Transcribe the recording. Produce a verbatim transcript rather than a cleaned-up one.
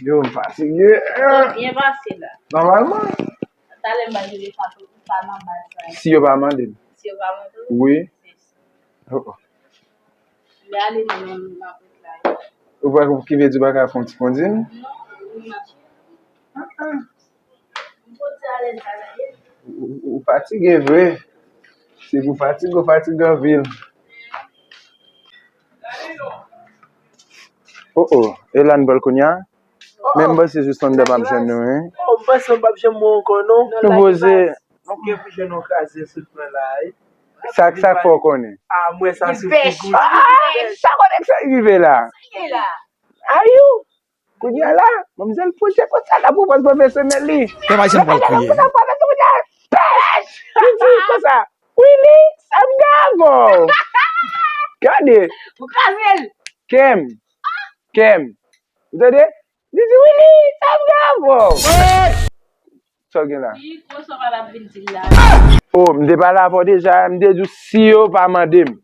Yo, m fatige. Yo byen pase la. Nòmalman, Talè m pa jere sa tou, sa nan baz la. Si yo pa mande m. Si yo pa mande w, Wi. se sa. Oh, oh. Lè ale nan nan nan wout la. Ou pa ki vle di w pa ka fè yon ti kondin? Non, wi, mache. M konn di alèz la, la, ye. Ou ou fatige vre. Se pou fatige, ou fatige anpil. Oh, oh. E la n pral kounye a? Men m panse jis anndan m ap jwenn nou, hein? Oh, m panse m p ap janm wè w ankò, non. Sipoze. Ou gen pou jwenn yon kraze sou mwen la, wi. Sa, sa k fè w konnen? Ah, mwen sa sou figi w. Ah, sa konnen k sa rive la? Ayou! Kounye a la, manmzèl pwojè konsa la pou pòz pwofesyonèl li. Pèp Ayisyen pral kriye. Konsa pwofesyon kounye a. Pèch! Li di konsa, Willy, sa m gen avè w? Gade, Ou kraze l. Kem, Kem, ou tande? Li di, Willy, sa m gen avè w? Sa w gen la? Pi gwo sa w pa t ap vin di l la. Oh, m te pale avè w deja, m te di w si yo pa mande m.